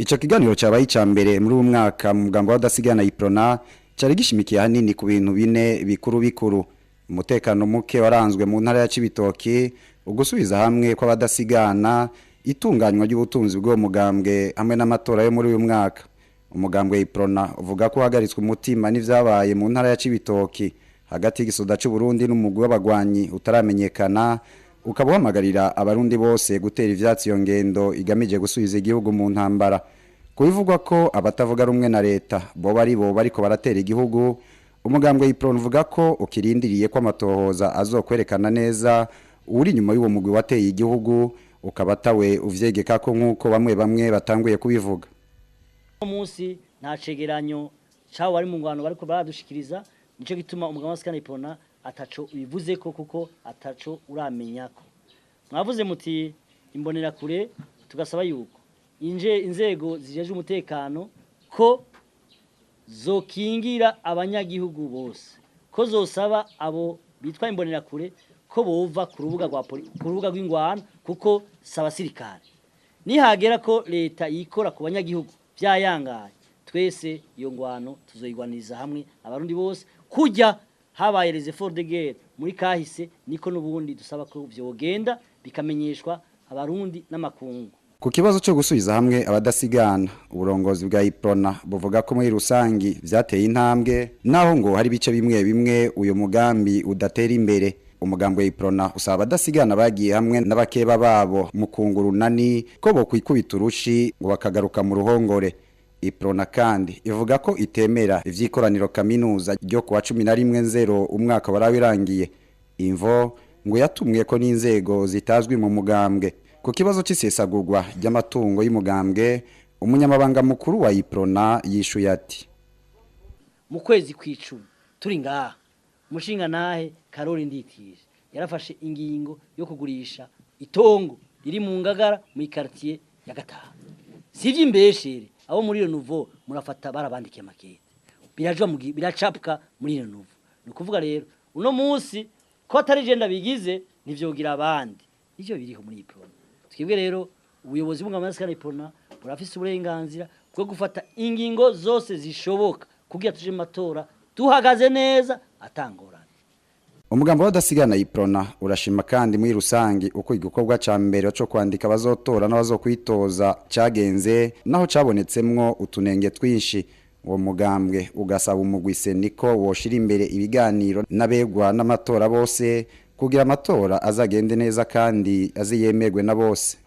Ico kiganiro cabaye ica mbere muri uyu mwaka mu mugambo w'abadasigana Iprona cari gishimikiye ahanini ku bintu bine bikuru bikuru: umutekano muke waranzwe mu ntara ya Cibitoki, ugusubiza hamwe kw'abadasigana, itunganywa ry'ubutunzi bw'uwo mugambwe hamwe n'amatora yo muri uyu mwaka. Umugambwe Iprona uvuga ko uhagaritswe umutima n'ivyabaye mu ntara ya Cibitoki hagati y'igisoda c'u Burundi n'umugwi w'abagwanyi utaramenyekana, ukaba uhamagarira abarundi bose gutera ivyatsi iyo ngendo igamije gusubiza igihugu mu ntambara. Kubivugwa ko abatavuga rumwe na leta boba ari bo bariko baratera igihugu, umugambwe Iprona uvuga ko ukirindiriye ko amatohoza azokwerekana neza uri inyuma y'uwo mugwi wateye igihugu, ukaba atawe uvyegeka ko nk'uko bamwe bamwe batanguye kubivuga. Uno munsi nta cegeranyo cabo bari mu ngwano bariko baradushikiriza, nico gituma umugambwe w'abadasigana Iprona ataco ubivuzeko kuko ataco uramenyako. Mwavuze muti imbonerakure, tugasaba yuko inje inzego zijejwe umutekano ko zokingira abanyagihugu bose, ko zosaba abo bitwa imbonerakure ko bova ku rubuga rwa ku rubuga rw'ingwano kuko si abasirikare. Nihagera ko leta yikora ku banyagihugu vyayangaye, twese iyo ngwano tuzoyigwaniriza hamwe abarundi bose, kujya habaye les efforts de guerre muri kahise, niko n'ubundi dusaba ko vyogenda bikamenyeshwa abarundi n'amakungu. Ku kibazo cyo gusubiza hamwe abadasigana, uburongozi bwa Iprona buvuga ko muri rusangi vyateye intambwe, naho ngo hari ibice bimwe bimwe uyu mugambi udatera imbere. Umugambi wa Iprona usaba abadasigana bagiye hamwe n'abakeba babo mu kungurunani ko bo kwikubita urushi ngo bakagaruka mu ruhongore. Iprona kandi ivuga ko itemera ivy'ikoraniro kaminuza ryo kuwa 11 nzero umwaka warawirangiye. Imvo ngo yatumwe ko n'inzego zitazwi mu mugambwe. Ku kibazo c'isesagurwa ry'amatungo y'umugambwe, umunyamabanga mukuru wa Iprona yishuye ati: Mu kwezi kw'icumi turi ngaha, umushinga nahe Karori Nditije yarafashe ingingo yo kugurisha itongo riri mu Ngagara mu quartier ya gatanu. Sivyo imbeshere, abo muri Renouveau murafata barabandikiye makete, birajwa mu biracapwa muri Renouveau. Ni ukuvuga rero uno munsi ko atari je ndabigize, ntivyogira abandi, ivyo biriho muri Iprona. Twebwe rero ubuyobozi bw'umugambwe Iprona burafise uburenganzira bwo gufata ingingo zose zishoboka kugira tuje mu matora duhagaze neza atangorane. Umugambo w'abadasigana Iprona urashima kandi muri rusangi uko igikorwa ca mbere co kwandika abazotora n'abazokwitoza cagenze, naho cabonetsemwo utunenge twinshi. Uwo mugambwe ugasaba umugwi CENI ko woshira imbere ibiganiro n'abegwa n'amatora bose kugira amatora azagende neza kandi aziyemerwe na bose.